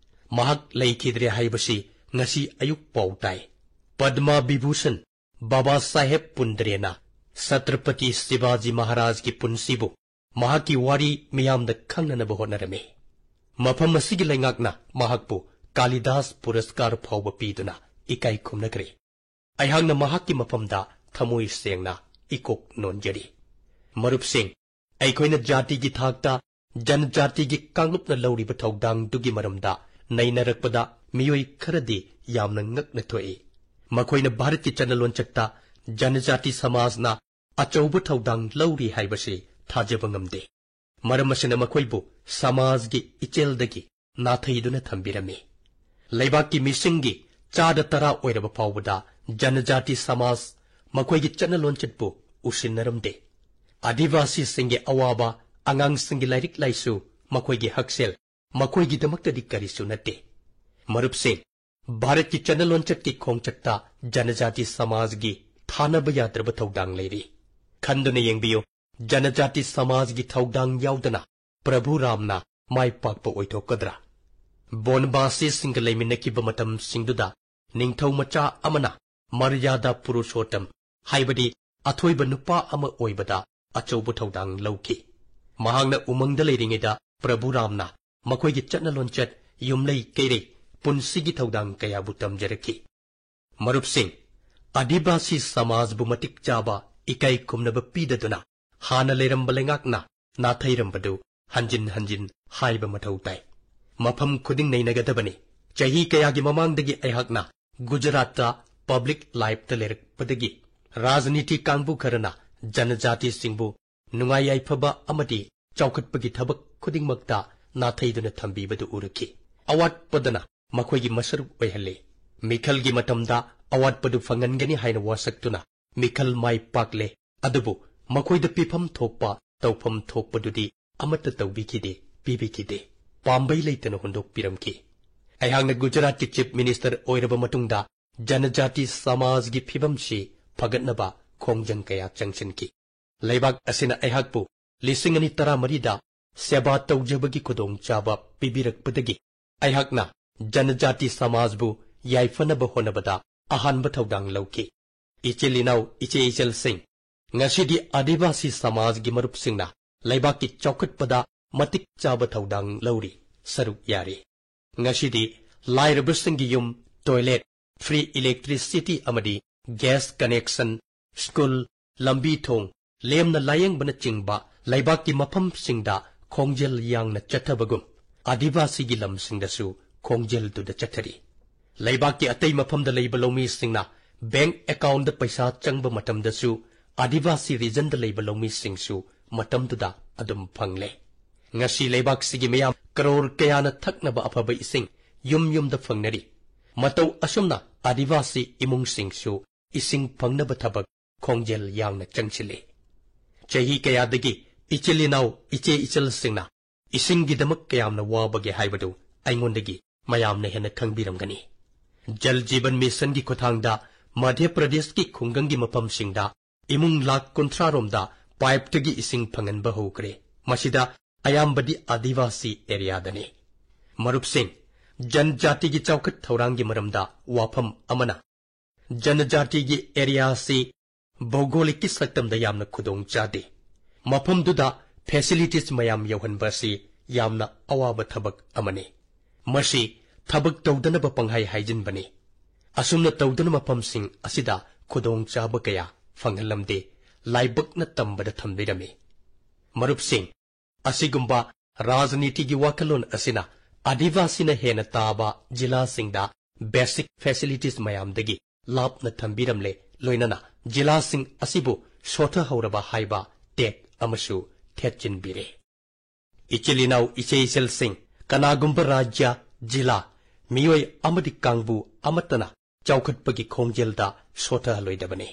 ꯃꯍꯥꯛ ꯂꯩꯈꯤꯗ꯭ꯔꯦ ꯍꯥꯏꯕꯁꯤ ꯉꯁꯤ ꯑꯌꯨꯛ ꯄꯥꯎ ꯇꯥꯏ꯫ ꯄꯗꯃ ꯕꯤꯚꯨꯁꯟ ꯕꯥꯕꯥ ꯁꯥꯍꯦꯕ ꯄꯨꯟꯗꯔꯦꯅ ꯁꯇ꯭ꯔꯄꯇꯤ ꯁꯤꯕꯥꯖꯤ ꯃꯍꯥꯔꯥꯖꯒꯤ ꯄꯨꯟꯁꯤꯕꯨ ꯃꯍꯥꯛꯀꯤ ꯋꯥꯔꯤ ꯃꯤꯌꯥꯝꯗ ꯈꯪꯅꯅꯕ ꯍꯣꯠꯅꯔꯝꯃꯤ꯫ ꯃꯐꯝ ꯑꯁꯤꯒꯤ ꯂꯩꯉꯥꯛꯅ ꯃꯍꯥꯛꯄꯨ ꯀꯥꯂꯤꯗꯥꯁ ꯄꯨꯔꯁꯀꯥꯔ ꯐꯥꯎꯕ ꯄꯤꯗꯨꯅ ꯏꯀꯥꯏ ꯈꯨꯝꯅꯈ꯭ꯔꯦ꯫ ꯑꯩꯍꯥꯛꯅ ꯃꯍꯥꯛꯀꯤ ꯃꯐꯝꯗ ꯊꯃꯣꯏ ꯁꯦꯡꯅ ꯏꯀꯣꯛ ꯅꯣꯟꯖꯔꯤ꯫ ꯃꯔꯨꯞꯁꯤꯡ, ꯑꯩꯈꯣꯏꯅ ꯖꯥꯇꯤꯒꯤ ꯊꯥꯛꯇ ꯖꯅꯖꯥꯇꯤꯒꯤ ꯀꯥꯡꯂꯨꯞꯅ ꯂꯧꯔꯤꯕ ꯊꯧꯗꯥꯡꯗꯨꯒꯤ ꯃꯔꯝꯗ ꯅꯩꯅꯔꯛꯄꯗ ꯃꯤꯑꯣꯏ ꯈꯔꯗꯤ ꯌꯥꯝꯅ ꯉꯛꯅ ꯊꯣꯛꯏ꯫ ꯃꯈꯣꯏꯅ ꯚꯥꯔꯠꯀꯤ ꯆꯠꯅ ꯂꯣꯟꯆꯠꯇ ꯖꯅꯖꯥꯇꯤ ꯁꯃꯥꯖꯅ ꯑꯆꯧꯕ ꯊꯧꯗꯥꯡ ꯂꯧꯔꯤ ꯍꯥꯏꯕꯁꯤ ꯊꯥꯖꯕ ꯉꯝꯗꯦ꯫ ꯃꯔꯝ ꯑꯁꯤꯅ ꯃꯈꯣꯏꯕꯨ ꯁꯃꯥꯖꯒꯤ ꯏꯆꯦꯜꯗꯒꯤ ꯅꯥꯊꯩꯗꯨꯅ ꯊꯝꯕꯤꯔꯝꯃꯤ꯫ ꯂꯩꯕꯥꯛꯀꯤ ꯃꯤꯁꯤꯡꯒꯤ ꯆꯥꯗ ꯇꯔꯥ ꯑꯣꯏꯔꯕ ꯐꯥꯎꯕꯗ ꯖꯅꯖꯥꯇꯤ ꯁꯃꯥꯖ ꯃꯈꯣꯏꯒꯤ ꯆꯠꯅ ꯂꯣꯟꯆꯠꯄꯨ ꯎꯁꯤꯟꯅꯔꯝꯗꯦ꯫ ꯑꯥꯗꯤꯕꯥꯁꯤꯁꯤꯡꯒꯤ ꯑꯋꯥꯕ, ꯑꯉꯥꯡꯁꯤꯡꯒꯤ ꯂꯥꯏꯔꯤꯛ ꯂꯥꯏꯁꯨ, ꯃꯈꯣꯏꯒꯤ ꯍꯛꯁꯦꯜ, ꯃꯈꯣꯏꯒꯤꯗꯃꯛꯇꯗꯤ ꯀꯔꯤꯁꯨ ꯅꯠꯇꯦ꯫ ꯃꯔꯨꯞꯁꯤꯡ, ꯚꯥꯔꯠꯀꯤ ꯆꯠꯅ ꯂꯣꯟꯆꯠꯀꯤ ꯈꯣꯡꯆꯠꯇ ꯖꯅꯖꯥꯇꯤ ꯁꯃꯥꯖꯒꯤ ꯊꯥꯅꯕ ꯌꯥꯗ꯭ꯔꯕ ꯊꯧꯗꯥꯡ ꯂꯩꯔꯤ꯫ ꯈꯟꯗꯨꯅ ꯌꯦꯡꯕꯤꯌꯨ, ꯖꯅꯖꯥꯇꯤ ꯁꯃꯥꯖꯒꯤ ꯊꯧꯗꯥꯡ ꯌꯥꯎꯗꯅ ꯄ꯭ꯔꯚꯨ ꯔꯥꯝꯅ ꯃꯥꯏ ꯄꯥꯛꯄ ꯑꯣꯏꯊꯣꯛꯀꯗ꯭ꯔꯥ? ꯕꯣꯟꯕꯥꯁꯤꯁꯤꯡꯒ ꯂꯩꯃꯤꯟꯅꯈꯤꯕ ꯃꯇꯝꯁꯤꯡꯗꯨꯗ ꯅꯤꯡꯊꯧ ꯃꯆꯥ ꯑꯃꯅ ꯃꯔꯌꯥꯗꯥ ꯄꯨꯔꯨꯁꯣꯠꯇꯝ, ꯍꯥꯏꯕꯗꯤ ꯑꯊꯣꯏꯕ ꯅꯨꯄꯥ ꯑꯃ ꯑꯣꯏꯕꯗ ꯑꯆꯧꯕ ꯊꯧꯗꯥꯡ ꯂꯧꯈꯤ꯫ ꯃꯍꯥꯛꯅ ꯎꯃꯪꯗ ꯂꯩꯔꯤꯉꯩꯗ ꯄ꯭ꯔꯚꯨ ꯔꯥꯝꯅ ꯃꯈꯣꯏꯒꯤ ꯆꯠꯅ ꯂꯣꯟꯆꯠ, ꯌꯨꯝꯂꯩ ꯀꯩꯔꯩ, ꯄꯨꯟꯁꯤꯒꯤ ꯊꯧꯗꯥꯡ ꯀꯌꯥꯕꯨ ꯇꯝꯖꯔꯛꯈꯤ꯫ ꯃꯔꯨꯞꯁꯤꯡ, ꯑꯥꯗꯤꯕꯥꯁꯤ ꯁꯃꯥꯖꯕꯨ ꯃꯇꯤꯛ ꯆꯥꯕ ꯏꯀꯥꯏ ꯈꯨꯝꯅꯕ ꯄꯤꯗꯗꯨꯅ ꯍꯥꯟꯅ ꯂꯩꯔꯝꯕ ꯂꯩꯉꯥꯛꯅ ꯅꯥꯊꯩꯔꯝꯕꯗꯨ ꯍꯟꯖꯤꯟ ꯍꯟꯖꯤꯟ ꯍꯥꯏꯕ ꯃꯊꯧ ꯇꯥꯏ꯫ ꯃꯐꯝ ꯈꯨꯗꯤꯡ ꯅꯩꯅꯒꯗꯕꯅꯤ꯫ ꯆꯍꯤ ꯀꯌꯥꯒꯤ ꯃꯃꯥꯡꯗꯒꯤ ꯑꯩꯍꯥꯛꯅ ꯒꯨꯖꯔꯥꯠꯇ ꯄꯕ꯭ꯂꯤꯛ ꯂꯥꯏꯐꯇ ꯂꯩꯔꯛꯄꯗꯒꯤ ꯔꯥꯖꯅꯤꯇꯤ ꯀꯥꯡꯕꯨ ꯈꯔꯅ ꯖꯅꯖꯥꯇꯤꯁꯤꯡꯕꯨ ꯅꯨꯡꯉꯥꯏ ꯌꯥꯏꯐꯕ ꯑꯃꯗꯤ ꯆꯥꯎꯈꯠꯄꯒꯤ ꯊꯕꯛ ꯈꯨꯗꯤꯡꯃꯛꯇ ꯅꯥꯊꯩꯗꯨꯅ ꯊꯝꯕꯤꯕꯗꯨ ꯎꯔꯛꯈꯤ꯫ ꯑꯋꯥꯠꯄꯗꯅ ꯃꯈꯣꯏꯒꯤ ꯃꯁꯔꯨꯛ ꯑꯣꯏꯍꯜꯂꯤ꯫ ꯃꯤꯈꯜꯒꯤ ꯃꯇꯝꯗ ꯑꯋꯥꯠꯄꯗꯨ ꯐꯪꯍꯟꯒꯅꯤ ꯍꯥꯏꯅ ꯋꯥꯁꯛꯇꯨꯅ ꯃꯤꯈꯜ ꯃꯥꯏ ꯄꯥꯛꯂꯦ, ꯑꯗꯨꯕꯨ ꯃꯈꯣꯏꯗ ꯄꯤꯐꯝ ꯊꯣꯛꯄ, ꯇꯧꯐꯝ ꯊꯣꯛꯄꯗꯨꯗꯤ ꯑꯃꯠꯇ ꯇꯧꯕꯤꯈꯤꯗꯦ, ꯄꯤꯕꯤꯈꯤꯗꯦ꯫ ꯄꯥꯝꯕꯩ ꯂꯩꯇꯅ ꯍꯨꯟꯗꯣꯛꯄꯤꯔꯝꯈꯤ꯫ ꯑꯩꯍꯥꯛꯅ ꯒꯨꯖꯔꯥꯠꯀꯤ ꯆꯤꯐ ꯃꯤꯅꯤꯁꯇꯔ ꯑꯣꯏꯔꯕ ꯃꯇꯨꯡꯗ ꯖꯅꯖꯥꯇꯤ ꯁꯃꯥꯖꯒꯤ ꯐꯤꯕꯝꯁꯤ ꯐꯒꯠꯅꯕ ꯈꯣꯡꯖꯪ ꯀꯌꯥ ꯆꯪꯁꯤꯟꯈꯤ꯫ ꯂꯩꯕꯥꯛ ꯑꯁꯤꯅ ꯑꯩꯍꯥꯛꯄꯨ ꯂꯤꯁꯤꯡ ꯑꯅꯤ ꯇꯔꯥꯃꯔꯤꯗ ꯁꯦꯕꯥ ꯇꯧꯖꯕꯒꯤ ꯈꯨꯗꯣꯡꯆꯥꯕ ꯄꯤꯕꯤꯔꯛꯄꯗꯒꯤ ꯑꯩꯍꯥꯛꯅ ꯖꯅꯖꯥꯇꯤ ꯁꯃꯥꯖꯕꯨ ꯌꯥꯏꯐꯅꯕ ꯍꯣꯠꯅꯕꯗ ꯑꯍꯥꯟꯕ ꯊꯧꯗꯥꯡ ꯂꯧꯈꯤ꯫ ꯏꯆꯤꯜ ꯏꯅꯥꯎ, ꯏꯆꯦ ꯏꯆꯜꯁꯤꯡ, ꯉꯁꯤꯗꯤ ꯑꯥꯗꯤꯕꯥꯁꯤ ꯁꯃꯥꯖꯒꯤ ꯃꯔꯨꯞꯁꯤꯡꯅ ꯂꯩꯕꯥꯛꯀꯤ ꯆꯥꯎꯈꯠꯄꯗ ꯃꯇꯤꯛ ꯆꯥꯕ ꯊꯧꯗꯥꯡ ꯂꯧꯔꯤ, ꯁꯔꯨꯛ ꯌꯥꯔꯤ꯫ ꯉꯁꯤꯗꯤ ꯂꯥꯏꯔꯕꯁꯤꯡꯒꯤ ꯌꯨꯝ, toilet, free electricity ꯑꯃꯗꯤ gas connection, school, ꯂꯝꯕꯤ ꯊꯣꯡ ꯂꯦꯝꯅ ꯂꯥꯌꯦꯡꯕꯅꯆꯤꯡꯕ ꯂꯩꯕꯥꯛꯀꯤ ꯃꯐꯝꯁꯤꯡꯗ ꯈꯣꯡꯖꯦꯜ ꯌꯥꯡꯅ ꯆꯠꯊꯕꯒꯨꯝ, ꯑꯥꯗꯤꯕꯥꯁꯤꯒꯤ ꯂꯝꯁꯤꯡꯗꯁꯨ ꯈꯣꯡꯖꯦꯜꯗꯨꯗ ꯆꯠꯊꯔꯤ꯫ ꯂꯩꯕꯥꯛꯀꯤ ꯑꯇꯩ ꯃꯐꯝꯗ ꯂꯩꯕ ꯂꯧꯃꯤꯁꯤꯡꯅ bank accountꯗ ꯄꯩꯁꯥ ꯆꯪꯕ ꯃꯇꯝꯗꯁꯨ ꯑꯥꯗꯤꯕꯥꯁꯤ regionꯗ ꯂꯩꯕ ꯂꯧꯃꯤꯁꯤꯡꯁꯨ ꯃꯇꯝꯗꯨꯗ ꯑꯗꯨꯝ ꯐꯪꯂꯦ꯫ ꯉꯁꯤ ꯂꯩꯕꯥꯛꯁꯤꯒꯤ ꯃꯤꯌꯥꯝ ꯀꯔꯣꯔ ꯀꯌꯥꯅ ꯊꯛꯅꯕ ꯑꯐꯕ ꯏꯁꯤꯡ ꯌꯨꯝ ꯌꯨꯝꯗ ꯐꯪꯅꯔꯤ꯫ ꯃꯇꯧ ꯑꯁꯨꯝꯅ ꯑꯥꯗꯤꯕꯥꯁꯤ ꯏꯃꯨꯡꯁꯤꯡꯁꯨ ꯏꯁꯤꯡ ꯐꯪꯅꯕ ꯊꯕꯛ ꯈꯣꯡꯖꯦꯜ ꯌꯥꯡꯅ ꯆꯪꯁꯤꯜꯂꯤ꯫ ꯆꯍꯤ ꯀꯌꯥꯗꯒꯤ ꯏꯆꯤꯜ ꯏꯅꯥꯎ, ꯏꯆꯦ ꯏꯆꯜꯁꯤꯡꯅ ꯏꯁꯤꯡꯒꯤꯗꯃꯛ ꯀꯌꯥꯝꯅ ꯋꯥꯕꯒꯦ ꯍꯥꯏꯕꯗꯨ ꯑꯩꯉꯣꯟꯗꯒꯤ ꯃꯌꯥꯝꯅ ꯍꯦꯟꯅ ꯈꯪꯕꯤꯔꯝꯒꯅꯤ꯫ ꯖꯜ ꯖꯤꯕꯟ ꯃꯤꯁꯟꯒꯤ ꯈꯨꯠꯊꯥꯡꯗ ꯃꯙ꯭ꯌ ꯄ꯭ꯔꯗꯦꯁꯀꯤ ꯈꯨꯡꯒꯪꯒꯤ ꯃꯐꯝꯁꯤꯡꯗ ꯏꯃꯨꯡ ꯂꯥꯈ ꯀꯨꯟꯊ꯭ꯔꯥ ꯔꯣꯝꯗ pipeꯇꯒꯤ ꯏꯁꯤꯡ ꯐꯪꯍꯟꯕ ꯍꯧꯈ꯭ꯔꯦ꯫ ꯃꯁꯤꯗ ꯑꯌꯥꯝꯕꯗꯤ ꯑꯥꯗꯤꯕꯥꯁꯤ areaꯗꯅꯤ꯫ ꯃꯔꯨꯞꯁꯤꯡ, ꯖꯟꯖꯥꯇꯤꯒꯤ ꯆꯥꯎꯈꯠ ꯊꯧꯔꯥꯡꯒꯤ ꯃꯔꯝꯗ ꯋꯥꯐꯝ ꯑꯃꯅ, ꯖꯅꯖꯥꯇꯤꯒꯤ areaꯁꯤ ꯚꯧꯒꯣꯂꯤꯛꯀꯤ ꯁꯛꯇꯝꯗ ꯌꯥꯝꯅ ꯈꯨꯗꯣꯡ ꯆꯥꯗꯦ꯫ ꯃꯐꯝꯗꯨꯗ facilities ꯃꯌꯥꯝ ꯌꯧꯍꯟꯕ ꯑꯁꯤ ꯌꯥꯝꯅ ꯑꯋꯥꯕ ꯊꯕꯛ ꯑꯃꯅꯤ꯫ ꯃꯁꯤ ꯊꯕꯛ ꯇꯧꯗꯅꯕ ꯄꯪꯍꯥꯏ ꯍꯥꯏꯖꯤꯟꯕꯅꯤ꯫ ꯑꯁꯨꯝꯅ ꯇꯧꯗꯅ ꯃꯐꯝꯁꯤꯡ ꯑꯁꯤꯗ ꯈꯨꯗꯣꯡꯆꯥꯕ ꯀꯌꯥ ꯐꯪꯍꯜꯂꯝꯗꯦ, ꯂꯥꯏꯕꯛꯅ ꯇꯝꯕꯗ ꯊꯝꯕꯤꯔꯝꯃꯤ꯫ ꯃꯔꯨꯞꯁꯤꯡ, ꯑꯁꯤꯒꯨꯝꯕ ꯔꯥꯖꯅꯤꯇꯤꯒꯤ ꯋꯥꯈꯜꯂꯣꯟ ꯑꯁꯤꯅ ꯑꯥꯗꯤꯕꯥꯁꯤꯅ ꯍꯦꯟꯅ ꯇꯥꯕ ꯖꯤꯂꯥꯁꯤꯡꯗ basic facilities ꯃꯌꯥꯝꯗꯒꯤ ꯂꯥꯞꯅ ꯊꯝꯕꯤꯔꯝꯂꯦ, ꯂꯣꯏꯅꯅ ꯖꯤꯂꯥꯁꯤꯡ ꯑꯁꯤꯕꯨ ꯁꯣꯊꯍꯧꯔꯕ ꯍꯥꯏꯕ tag ꯑꯃꯁꯨ ꯊꯦꯠꯆꯤꯟꯕꯤꯔꯦ꯫ ꯏꯆꯤꯜ ꯏꯅꯥꯎ, ꯏꯆꯦ ꯏꯆꯜꯁꯤꯡ, ꯀꯅꯥꯒꯨꯝꯕ ꯔꯥꯖ꯭ꯌ, ꯖꯤꯂꯥ, ꯃꯤꯑꯣꯏ ꯑꯃꯗꯤ ꯀꯥꯡꯕꯨ ꯑꯃꯠꯇꯅ ꯆꯥꯎꯈꯠꯄꯒꯤ ꯈꯣꯡꯖꯦꯜꯗ ꯁꯣꯊꯍꯜꯂꯣꯏꯗꯕꯅꯤ꯫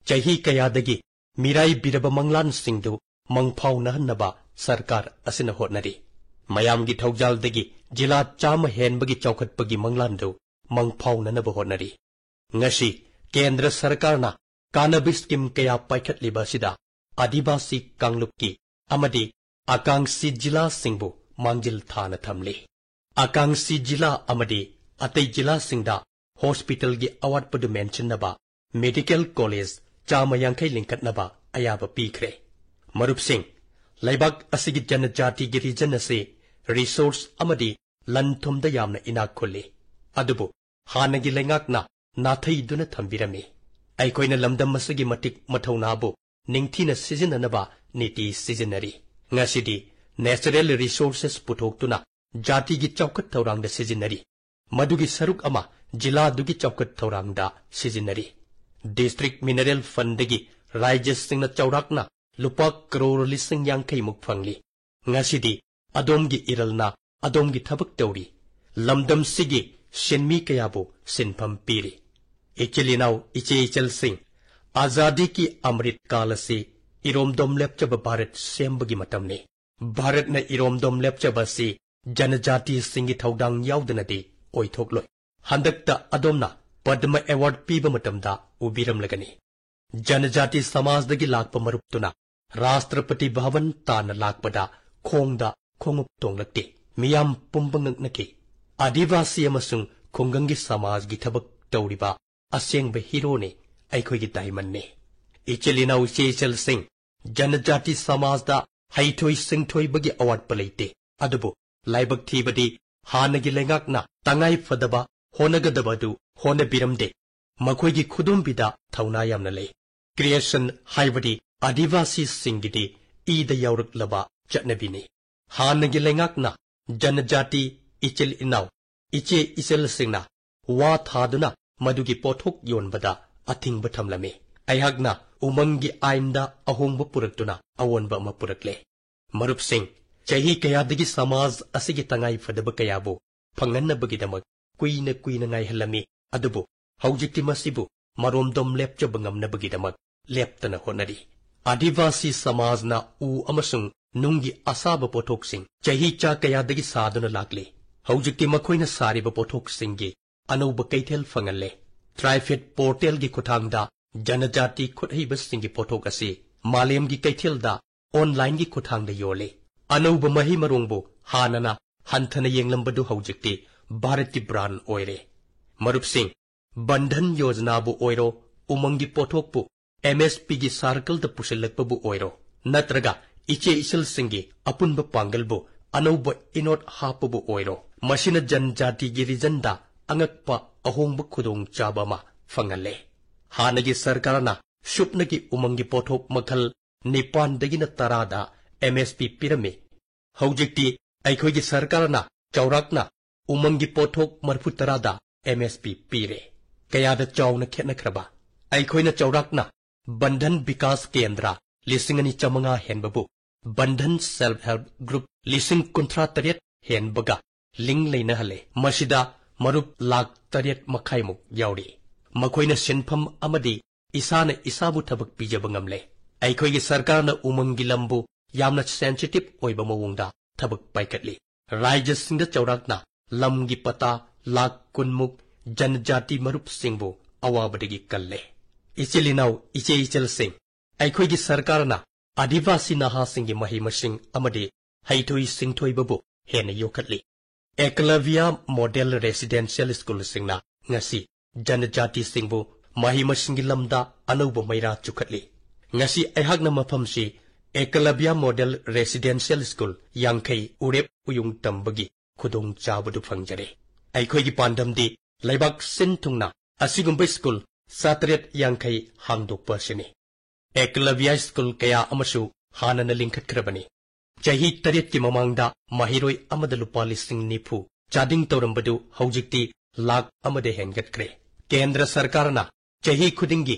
ꯆꯍꯤ ꯀꯌꯥꯗꯒꯤ ꯃꯤꯔꯥꯏꯕꯤꯔꯕ ꯃꯪꯂꯥꯟꯁꯤꯡꯗꯨ ꯃꯪꯐꯥꯎꯅꯍꯟꯅꯕ ꯁꯔꯀꯥꯔ ꯑꯁꯤꯅ ꯍꯣꯠꯅꯔꯤ꯫ ꯃꯌꯥꯝꯒꯤ ꯊꯧꯖꯥꯜꯗꯒꯤ ꯖꯤꯂꯥ ꯆꯥꯝꯃ ꯍꯦꯟꯕꯒꯤ ꯆꯥꯎꯈꯠꯄꯒꯤ ꯃꯪꯂꯥꯟꯗꯨ ꯃꯪꯐꯥꯎꯅꯅꯕ ꯍꯣꯠꯅꯔꯤ꯫ ꯉꯁꯤ ꯀꯦꯟꯗ꯭ꯔ ꯁꯔꯀꯥꯔꯅ ꯀꯥꯟꯅꯕ scheme ꯀꯌꯥ ꯄꯥꯏꯈꯠꯂꯤꯕ ꯑꯁꯤꯗ ꯑꯥꯗꯤꯕꯥꯁꯤ ꯀꯥꯡꯂꯨꯞꯀꯤ ꯑꯃꯗꯤ ꯑꯀꯥꯡꯁꯤ ꯖꯤꯂꯥꯁꯤꯡꯕꯨ ꯃꯥꯡꯖꯤꯜ ꯊꯥꯅ ꯊꯝꯂꯤ꯫ ꯑꯀꯥꯡꯁꯤ ꯖꯤꯂꯥ ꯑꯃꯗꯤ ꯑꯇꯩ ꯖꯤꯂꯥꯁꯤꯡꯗ ꯍꯣꯁꯄꯤꯇꯥꯜꯒꯤ ꯑꯋꯥꯠꯄꯗꯨ ꯃꯦꯟꯁꯤꯟꯅꯕ ꯃꯦꯗꯤꯀꯦꯜ ꯀꯣꯂꯦꯖ ꯆꯥꯝꯃ ꯌꯥꯡꯈꯩ ꯂꯤꯡꯈꯠꯅꯕ ꯑꯌꯥꯕ ꯄꯤꯈ꯭ꯔꯦ꯫ ꯃꯔꯨꯞꯁꯤꯡ, ꯂꯩꯕꯥꯛ ꯑꯁꯤꯒꯤ ꯖꯅꯖꯥꯇꯤꯒꯤ ꯔꯤꯖꯟ ꯑꯁꯤ ꯔꯤꯁꯣꯔꯁ ꯑꯃꯗꯤ ꯂꯟ ꯊꯨꯝꯗ ꯌꯥꯝꯅ ꯏꯅꯥꯛ ꯈꯨꯜꯂꯤ꯫ ꯑꯗꯨꯕꯨ ꯍꯥꯟꯅꯒꯤ ꯂꯩꯉꯥꯛꯅ ꯅꯥꯊꯩꯗꯨꯅ ꯊꯝꯕꯤꯔꯝꯃꯤ꯫ ꯑꯩꯈꯣꯏꯅ ꯂꯝꯗꯝ ꯑꯁꯤꯒꯤ ꯃꯇꯤꯛ ꯃꯊꯧꯅꯥꯕꯨ ꯅꯤꯡꯊꯤꯅ ꯁꯤꯖꯤꯟꯅꯅꯕ ꯅꯤꯇꯤ ꯁꯤꯖꯤꯟꯅꯔꯤ꯫ ꯉꯁꯤꯗꯤ ꯅꯦꯆꯔꯦꯜ ꯔꯤꯁꯣꯔꯁꯦꯁ ꯄꯨꯊꯣꯛꯇꯨꯅ ꯖꯥꯇꯤꯒꯤ ꯆꯥꯎꯈꯠ ꯊꯧꯔꯥꯡꯗ ꯁꯤꯖꯤꯟꯅꯔꯤ꯫ ꯃꯗꯨꯒꯤ ꯁꯔꯨꯛ ꯑꯃ ꯖꯤꯂꯥꯗꯨꯒꯤ ꯆꯥꯎꯈꯠ ꯊꯧꯔꯥꯡꯗ ꯁꯤꯖꯤꯟꯅꯔꯤ꯫ ꯗꯤꯁꯇ꯭ꯔꯤꯛ ꯃꯤꯅꯔꯦꯜ ꯐꯟꯗꯒꯤ ꯔꯥꯏꯖꯁꯤꯡꯅ ꯆꯥꯎꯔꯥꯛꯅ ꯂꯨꯄꯥ ꯀꯔꯣꯔ ꯂꯤꯁꯤꯡ ꯌꯥꯡꯈꯩ ꯃꯨꯛ ꯐꯪꯂꯤ꯫ ꯉꯁꯤꯗꯤ ꯑꯗꯣꯝꯒꯤ ꯏꯔꯜꯅ ꯑꯗꯣꯝꯒꯤ ꯊꯕꯛ ꯇꯧꯔꯤ꯫ ꯂꯝꯗꯝꯁꯤꯒꯤ ꯁꯤꯟꯃꯤ ꯀꯌꯥꯕꯨ ꯁꯤꯟꯐꯝ ꯄꯤꯔꯤ꯫ ꯏꯆꯤꯜ ꯏꯅꯥꯎ, ꯏꯆꯦ ꯏꯆꯜꯁꯤꯡ, ꯑꯖꯥꯗꯤ ꯀꯤ ꯑꯃ꯭ꯔꯤꯠ ꯀꯥꯜ ꯑꯁꯤ ꯏꯔꯣꯝꯗꯣꯝ ꯂꯦꯞꯆꯕ ꯚꯥꯔꯠ ꯁꯦꯝꯕꯒꯤ ꯃꯇꯝꯅꯤ꯫ ꯚꯥꯔꯠꯅ ꯏꯔꯣꯝꯗꯣꯝ ꯂꯦꯞꯆꯕ ꯑꯁꯤ ꯖꯅꯖꯥꯇꯤꯁꯤꯡꯒꯤ ꯊꯧꯗꯥꯡ ꯌꯥꯎꯗꯅꯗꯤ ꯑꯣꯏꯊꯣꯛꯂꯣꯏ꯫ ꯍꯟꯗꯛꯇ ꯑꯗꯣꯝꯅ ꯄꯗꯃ ꯑꯦꯋꯥꯔꯗ ꯄꯤꯕ ꯃꯇꯝꯗ ꯎꯕꯤꯔꯝꯂꯒꯅꯤ꯫ ꯖꯅꯖꯥꯇꯤ ꯁꯃꯥꯖꯗꯒꯤ ꯂꯥꯛꯄ ꯃꯔꯨꯞꯇꯨꯅ ꯔꯥꯁꯇ꯭ꯔꯄꯇꯤ ꯚꯕꯟ ꯇꯥꯟꯅ ꯂꯥꯛꯄꯗ ꯈꯣꯡꯗ ꯈꯣꯡꯎꯞ ꯇꯣꯡꯂꯛꯇꯦ꯫ ꯃꯤꯌꯥꯝ ꯄꯨꯝꯕ ꯉꯛꯅꯈꯤ꯫ ꯑꯥꯗꯤꯕꯥꯁꯤ ꯑꯃꯁꯨꯡ ꯈꯨꯡꯒꯪꯒꯤ ꯁꯃꯥꯖꯒꯤ ꯊꯕꯛ ꯇꯧꯔꯤꯕ ꯑꯁꯦꯡꯕ ꯍꯤꯔꯣꯅꯤ, ꯑꯩꯈꯣꯏꯒꯤ ꯗꯥꯏꯃꯟꯅꯤ꯫ ꯏꯆꯤꯜ ꯏꯅꯥꯎ, ꯏꯆꯦ ꯏꯆꯜꯁꯤꯡ, ꯖꯅꯖꯥꯇꯤ ꯁꯃꯥꯖꯗ ꯍꯩꯊꯣꯏ ꯁꯤꯡꯊꯣꯏꯕꯒꯤ ꯑꯋꯥꯠꯄ ꯂꯩꯇꯦ꯫ ꯑꯗꯨꯕꯨ ꯂꯥꯏꯕꯛ ꯊꯤꯕꯗꯤ ꯍꯥꯟꯅꯒꯤ ꯂꯩꯉꯥꯛꯅ ꯇꯉꯥꯏ ꯐꯗꯕ ꯍꯣꯠꯅꯒꯗꯕ ꯑꯗꯨ ꯍꯣꯠꯅꯕꯤꯔꯝꯗꯦ꯫ ꯃꯈꯣꯏꯒꯤ ꯈꯨꯗꯣꯝꯕꯤꯗ ꯊꯧꯅꯥ ꯌꯥꯝꯅ ꯂꯩ꯫ ꯀ꯭ꯔꯤꯌꯦꯁꯟ ꯍꯥꯏꯕꯗꯤ ꯑꯥꯗꯤꯕꯥꯁꯤꯁꯤꯡꯒꯤꯗꯤ ꯏꯗ ꯌꯥꯎꯔꯛꯂꯕ ꯆꯠꯅꯕꯤꯅꯤ꯫ ꯍꯥꯟꯅꯒꯤ ꯂꯩꯉꯥꯛꯅ ꯖꯅꯖꯥꯇꯤ ꯏꯆꯤꯜ ꯏꯅꯥꯎ, ꯏꯆꯦ ꯏꯆꯜꯁꯤꯡꯅ ꯋꯥ ꯊꯥꯗꯨꯅ ꯃꯗꯨꯒꯤ ꯄꯣꯠꯊꯣꯛ ꯌꯣꯟꯕꯗ ꯑꯊꯤꯡꯕ ꯊꯝꯂꯝꯃꯤ꯫ ꯑꯩꯍꯥꯛꯅ ꯎꯃꯪꯒꯤ ꯑꯥꯏꯟꯗ ꯑꯍꯣꯡꯕ ꯄꯨꯔꯛꯇꯨꯅ ꯑꯑꯣꯟꯕ ꯑꯃ ꯄꯨꯔꯛꯂꯦ꯫ ꯃꯔꯨꯞꯁꯤꯡ, ꯆꯍꯤ ꯀꯌꯥꯗꯒꯤ ꯁꯃꯥꯖ ꯑꯁꯤꯒꯤ ꯇꯉꯥꯏ ꯐꯗꯕ ꯀꯌꯥꯕꯨ ꯐꯪꯍꯟꯅꯕꯒꯤꯗꯃꯛ ꯀꯨꯏꯅ ꯀꯨꯏꯅ ꯉꯥꯏꯍꯜꯂꯝꯃꯤ꯫ ꯑꯗꯨꯕꯨ ꯍꯧꯖꯤꯛꯇꯤ ꯃꯁꯤꯕꯨ ꯃꯔꯣꯝꯗꯣꯝ ꯂꯦꯞꯆꯕ ꯉꯝꯅꯕꯒꯤꯗꯃꯛ ꯂꯦꯞꯇꯅ ꯍꯣꯠꯅꯔꯤ꯫ ꯑꯥꯗꯤꯕꯥꯁꯤ ꯁꯃꯥꯖꯅ ꯎ ꯑꯃꯁꯨꯡ ꯅꯨꯡꯒꯤ ꯑꯁꯥꯕ ꯄꯣꯠꯊꯣꯛꯁꯤꯡ ꯆꯍꯤ ꯆꯥ ꯀꯌꯥꯗꯒꯤ ꯁꯥꯗꯨꯅ ꯂꯥꯛꯂꯤ꯫ ꯍꯧꯖꯤꯛꯇꯤ ꯃꯈꯣꯏꯅ ꯁꯥꯔꯤꯕ ꯄꯣꯠꯊꯣꯛꯁꯤꯡꯒꯤ ꯑꯅꯧꯕ ꯀꯩꯊꯦꯜ ꯐꯪꯍꯜꯂꯦ꯫ ꯇ꯭ꯔꯥꯏꯐꯦꯗ ꯄꯣꯔꯇꯦꯜꯒꯤ ꯈꯨꯠꯊꯥꯡꯗ ꯖꯅꯖꯥꯇꯤ ꯈꯨꯠꯍꯩꯕꯁꯤꯡꯒꯤ ꯄꯣꯠꯊꯣꯛ ꯑꯁꯤ ꯃꯥꯂꯦꯝꯒꯤ ꯀꯩꯊꯦꯜꯗ online-ꯒꯤ ꯈꯨꯠꯊꯥꯡꯗ ꯌꯣꯜꯂꯤ꯫ ꯑꯅꯧꯕ ꯃꯍꯩ ꯃꯔꯣꯡꯕꯨ ꯍꯥꯟꯅꯅ ꯍꯟꯊꯅ ꯌꯦꯡꯂꯝꯕꯗꯨ ꯍꯧꯖꯤꯛꯇꯤ ꯚꯥꯔꯠꯀꯤ brand ꯑꯣꯏꯔꯦ꯫ ꯃꯔꯨꯞꯁꯤꯡ, ꯕꯟꯙꯟ ꯌꯣꯖꯅꯥꯕꯨ ꯑꯣꯏꯔꯣ, ꯎꯃꯪꯒꯤ ꯄꯣꯠꯊꯣꯛꯄꯨ M S P-ꯒꯤ circle-ꯗ ꯄꯨꯁꯤꯜꯂꯛꯄꯕꯨ ꯑꯣꯏꯔꯣ, ꯅꯠꯇ꯭ꯔꯒ ꯏꯆꯦ ꯏꯆꯜꯁꯤꯡꯒꯤ ꯑꯄꯨꯟꯕ ꯄꯥꯡꯒꯜꯕꯨ ꯑꯅꯧꯕ ꯏꯅꯣꯠ ꯍꯥꯞꯄꯕꯨ ꯑꯣꯏꯔꯣ, ꯃꯁꯤꯅ ꯖꯟꯖꯥꯇꯤꯒꯤ region-ꯗ ꯑꯉꯛꯄ ꯑꯍꯣꯡꯕ ꯈꯨꯗꯣꯡꯆꯥꯕ ꯑꯃ ꯐꯪꯍꯜꯂꯦ꯫ ꯍꯥꯟꯅꯒꯤ ꯁꯔꯀꯥꯔꯅ ꯁꯨꯞꯅꯒꯤ ꯎꯃꯪꯒꯤ ꯄꯣꯠꯊꯣꯛ ꯃꯈꯜ ꯅꯤꯄꯥꯟꯗꯒꯤꯅ ꯇꯔꯥꯗ M S P ꯄꯤꯔꯝꯃꯤ꯫ ꯍꯧꯖꯤꯛꯇꯤ ꯑꯩꯈꯣꯏꯒꯤ ꯁꯔꯀꯥꯔꯅ ꯆꯥꯎꯔꯥꯛꯅ ꯎꯃꯪꯒꯤ ꯄꯣꯠꯊꯣꯛ ꯃꯔꯤꯐꯨ ꯇꯔꯥꯗ M S P ꯄꯤꯔꯦ꯫ ꯀꯌꯥꯗ ꯆꯥꯎꯅ ꯈꯦꯠꯅꯈ꯭ꯔꯕ! ꯑꯩꯈꯣꯏꯅ ꯆꯥꯎꯔꯥꯛꯅ ꯕꯟꯙꯟ ꯕꯤꯀꯥꯁ ꯀꯦꯟꯗ꯭ꯔ ꯂꯤꯁꯤꯡ ꯑꯅꯤ ꯆꯥꯃꯉꯥ ꯍꯦꯟꯕꯕꯨ, ꯕꯟꯙꯟ Self Help Group ꯂꯤꯁꯤꯡ ꯀꯨꯟꯊ꯭ꯔꯥ ꯇꯔꯦꯠ ꯍꯦꯟꯕꯒ link ꯂꯩꯅꯍꯜꯂꯦ꯫ ꯃꯁꯤꯗ ꯃꯔꯨꯞ ꯂꯥꯈ ꯇꯔꯦꯠ ꯃꯈꯥꯏꯃꯨꯛ ꯌꯥꯎꯔꯤ꯫ ꯃꯈꯣꯏꯅ ꯁꯤꯟꯐꯝ ꯑꯃꯗꯤ ꯏꯁꯥꯅ ꯏꯁꯥꯕꯨ ꯊꯕꯛ ꯄꯤꯖꯕ ꯉꯝꯂꯦ꯫ ꯑꯩꯈꯣꯏꯒꯤ ꯁꯔꯀꯥꯔꯅ ꯎꯃꯪꯒꯤ ꯂꯝꯕꯨ ꯌꯥꯝꯅ sensitive ꯑꯣꯏꯕ ꯃꯑꯣꯡꯗ ꯊꯕꯛ ꯄꯥꯏꯈꯠꯂꯤ꯫ ꯔꯥꯏꯖ꯭ꯌꯁꯤꯡꯗ ꯆꯥꯎꯔꯥꯛꯅ ꯂꯝꯒꯤ ꯄꯇꯥ ꯂꯥꯈ ꯀꯨꯟꯃꯨꯛ ꯖꯅꯖꯥꯇꯤ ꯃꯔꯨꯞꯁꯤꯡꯕꯨ ꯑꯋꯥꯕꯗꯒꯤ ꯀꯜꯂꯦ꯫ ꯏꯆꯤꯜ ꯏꯅꯥꯎ, ꯏꯆꯦ ꯏꯆꯜꯁꯤꯡ, ꯑꯩꯈꯣꯏꯒꯤ ꯁꯔꯀꯥꯔꯅ ꯑꯥꯗꯤꯕꯥꯁꯤ ꯅꯍꯥꯁꯤꯡꯒꯤ ꯃꯍꯩ ꯃꯁꯤꯡ ꯑꯃꯗꯤ ꯍꯩꯊꯣꯏ ꯁꯤꯡꯊꯣꯏꯕꯕꯨ ꯍꯦꯟꯅ ꯌꯣꯛꯈꯠꯂꯤ꯫ ꯑꯦꯀꯂꯕ꯭ꯌ ꯃꯣꯗꯦꯜ ꯔꯦꯁꯤꯗꯦꯟꯁꯤꯌꯦꯜ ꯁ꯭ꯀꯨꯜꯁꯤꯡꯅ ꯉꯁꯤ ꯖꯅꯖꯥꯇꯤꯁꯤꯡꯕꯨ ꯃꯍꯩ ꯃꯁꯤꯡꯒꯤ ꯂꯝꯗ ꯑꯅꯧꯕ ꯃꯩꯔꯥ ꯆꯨꯈꯠꯂꯤ꯫ ꯉꯁꯤ ꯑꯩꯍꯥꯛꯅ ꯃꯐꯝꯁꯤ ꯑꯦꯀꯂꯕ꯭ꯌ ꯃꯣꯗꯦꯜ ꯔꯦꯁꯤꯗꯦꯟꯁꯤꯌꯦꯜ ꯁ꯭ꯀꯨꯜ ꯌꯥꯡꯈꯩ ꯎꯔꯦꯞ ꯎꯌꯨꯡ ꯇꯝꯕꯒꯤ ꯈꯨꯗꯣꯡꯆꯥꯕꯗꯨ ꯐꯪꯖꯔꯦ꯫ ꯑꯩꯈꯣꯏꯒꯤ ꯄꯥꯟꯗꯝꯗꯤ ꯂꯩꯕꯥꯛ ꯁꯤꯟ ꯊꯨꯡꯅ ꯑꯁꯤꯒꯨꯝꯕ ꯁ꯭ꯀꯨꯜ ꯆꯥꯇꯔꯦꯠ ꯌꯥꯡꯈꯩ ꯍꯥꯡꯗꯣꯛꯄ ꯑꯁꯤꯅꯤ꯫ ꯑꯦꯀꯂꯕ꯭ꯌ ꯁ꯭ꯀꯨꯜ ꯀꯌꯥ ꯑꯃꯁꯨ ꯍꯥꯟꯅꯅ ꯂꯤꯡꯈꯠꯈ꯭ꯔꯕꯅꯤ꯫ ꯆꯍꯤ ꯇꯔꯦꯠꯀꯤ ꯃꯃꯥꯡꯗ ꯃꯍꯩꯔꯣꯏ ꯑꯃꯗ ꯂꯨꯄꯥ ꯂꯤꯁꯤꯡ ꯅꯤꯐꯨ ꯆꯥꯗꯤꯡ ꯇꯧꯔꯝꯕꯗꯨ ꯍꯧꯖꯤꯛꯇꯤ ꯂꯥꯈ ꯑꯃꯗ ꯍꯦꯟꯒꯠꯈ꯭ꯔꯦ꯫ ꯀꯦꯟꯗ꯭ꯔ ꯁꯔꯀꯥꯔꯅ ꯆꯍꯤ ꯈꯨꯗꯤꯡꯒꯤ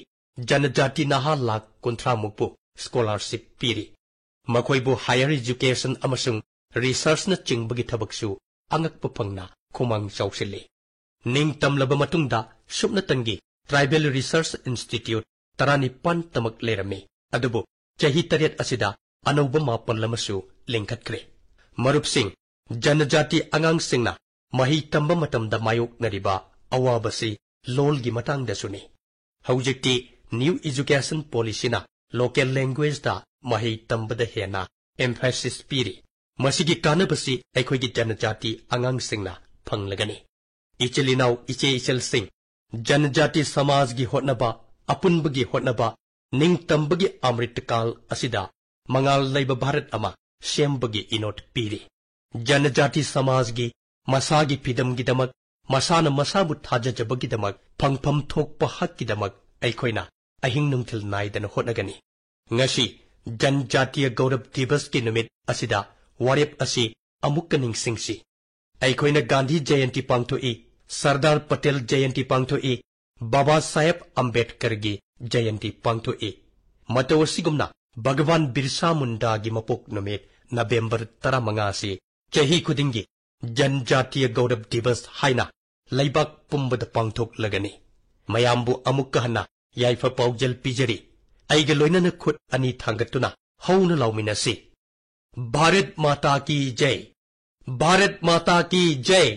ꯖꯅꯖꯥꯇꯤ ꯅꯍꯥ ꯂꯥꯈ ꯀꯨꯟꯊ꯭ꯔꯥ ꯃꯨꯛꯄꯨ scholarship ꯄꯤꯔꯤ꯫ ꯃꯈꯣꯏꯕꯨ higher education ꯑꯃꯁꯨꯡ researchꯅꯆꯤꯡꯕꯒꯤ ꯊꯕꯛꯁꯨ ꯑꯉꯛꯄ ꯐꯪꯅ ꯈꯨꯃꯥꯡ ꯆꯥꯎꯁꯤꯜꯂꯤ꯫ ꯅꯤꯡꯇꯝꯂꯕ ꯃꯇꯨꯡꯗ ꯁꯨꯞꯅꯇꯪꯒꯤ Tribal Research Institute ꯇꯔꯥꯅꯤꯄꯥꯟ ꯇꯃꯛ ꯂꯩꯔꯝꯃꯤ, ꯑꯗꯨꯕꯨ ꯆꯍꯤ ꯇꯔꯦꯠ ꯑꯁꯤꯗ ꯑꯅꯧꯕ ꯃꯥꯄꯜ ꯑꯃꯁꯨ ꯂꯤꯡꯈꯠꯈ꯭ꯔꯦ꯫ ꯃꯔꯨꯞꯁꯤꯡ, ꯖꯅꯖꯥꯇꯤ ꯑꯉꯥꯡꯁꯤꯡꯅ ꯃꯍꯩ ꯇꯝꯕ ꯃꯇꯝꯗ ꯃꯥꯌꯣꯛꯅꯔꯤꯕ ꯑꯋꯥꯕꯁꯤ ꯂꯣꯜꯒꯤ ꯃꯇꯥꯡꯗꯁꯨꯅꯤ꯫ ꯍꯧꯖꯤꯛꯇꯤ New Education Policyꯅ local languageꯇ ꯃꯍꯩ ꯇꯝꯕꯗ ꯍꯦꯟꯅ emphasis ꯄꯤꯔꯤ꯫ ꯃꯁꯤꯒꯤ ꯀꯥꯟꯅꯕꯁꯤ ꯑꯩꯈꯣꯏꯒꯤ ꯖꯅꯖꯥꯇꯤ ꯑꯉꯥꯡꯁꯤꯡꯅ ꯐꯪꯂꯒꯅꯤ꯫ ꯏꯆꯤꯜ ꯏꯅꯥꯎ, ꯏꯆꯦ ꯏꯆꯜꯁꯤꯡ, ꯖꯅꯖꯥꯇꯤ ꯁꯃꯥꯖꯒꯤ ꯍꯣꯠꯅꯕ, ꯑꯄꯨꯟꯕꯒꯤ ꯍꯣꯠꯅꯕ, ꯅꯤꯡꯇꯝꯕꯒꯤ ꯑꯃ꯭ꯔꯤꯇ ꯀꯥꯜ ꯑꯁꯤꯗ ꯃꯉꯥꯜ ꯂꯩꯕ ꯚꯥꯔꯠ ꯑꯃ ꯁꯦꯝꯕꯒꯤ ꯏꯅꯣꯠ ꯄꯤꯔꯤ꯫ ꯖꯅꯖꯥꯇꯤ ꯁꯃꯥꯖꯒꯤ ꯃꯁꯥꯒꯤ ꯐꯤꯗꯝꯒꯤꯗꯃꯛ, ꯃꯁꯥꯅ ꯃꯁꯥꯕꯨ ꯊꯥꯖꯖꯕꯒꯤꯗꯃꯛ, ꯐꯪꯐꯝ ꯊꯣꯛꯄ ꯍꯛꯀꯤꯗꯃꯛ ꯑꯩꯈꯣꯏꯅ ꯑꯍꯤꯡ ꯅꯨꯡꯊꯤꯜ ꯅꯥꯏꯗꯅ ꯍꯣꯠꯅꯒꯅꯤ꯫ ꯉꯁꯤ ꯖꯟꯖꯥꯇꯤꯌ ꯒꯧꯔꯕ ꯗꯤꯕꯁꯀꯤ ꯅꯨꯃꯤꯠ ꯑꯁꯤꯗ ꯋꯥꯔꯦꯞ ꯑꯁꯤ ꯑꯃꯨꯛꯀ ꯅꯤꯡꯁꯤꯡꯁꯤ꯫ ꯑꯩꯈꯣꯏꯅ ꯒꯥꯟꯙꯤ ꯖꯌꯟꯇꯤ ꯄꯥꯡꯊꯣꯛꯏ, ꯁꯔꯗꯥꯔ ꯄꯇꯦꯜ ꯖꯌꯟꯇꯤ ꯄꯥꯡꯊꯣꯛꯏ, ꯕꯥꯕꯥ ꯁꯥꯍꯦꯕ ꯑꯝꯕꯦꯗꯀꯔꯒꯤ ꯖꯌꯟꯇꯤ ꯄꯥꯡꯊꯣꯛꯏ꯫ ꯃꯇꯧ ꯑꯁꯤꯒꯨꯝꯅ ꯚꯒꯋꯥꯟ ꯕꯤꯔꯁꯥ ꯃꯨꯟꯗꯥꯒꯤ ꯃꯄꯣꯛ ꯅꯨꯃꯤꯠ ꯅꯕꯦꯝꯕꯔ ꯇꯔꯥꯃꯉꯥ ꯑꯁꯤ ꯆꯍꯤ ꯈꯨꯗꯤꯡꯒꯤ ꯖꯟꯖꯥꯇꯤꯌ ꯒꯧꯔꯕ ꯗꯤꯕꯁ ꯍꯥꯏꯅ ꯂꯩꯕꯥꯛ ꯄꯨꯝꯕꯗ ꯄꯥꯡꯊꯣꯛꯂꯒꯅꯤ꯫ ꯃꯌꯥꯝꯕꯨ ꯑꯃꯨꯛꯀ ꯍꯟꯅ ꯌꯥꯏꯐ ꯄꯥꯎꯖꯦꯜ ꯄꯤꯖꯔꯤ꯫ ꯑꯩꯒ ꯂꯣꯏꯅꯅ ꯈꯨꯠ ꯑꯅꯤ ꯊꯥꯡꯒꯠꯇꯨꯅ ꯍꯧꯅ ꯂꯥꯎꯃꯤꯟꯅꯁꯤ꯫ ꯚꯥꯔꯠ ꯃꯥꯇꯥ ꯀꯤ ꯖꯩ! ꯚꯥꯔꯠ ꯃꯥꯇꯥ ꯀꯤ ꯖꯩ!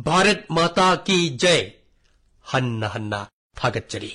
ꯚꯥꯔꯠ ꯃꯥꯇꯥ ꯀꯤ ꯖꯩ! ꯍꯟꯅ ꯍꯟꯅ ꯊꯥꯒꯠꯆꯔꯤ꯫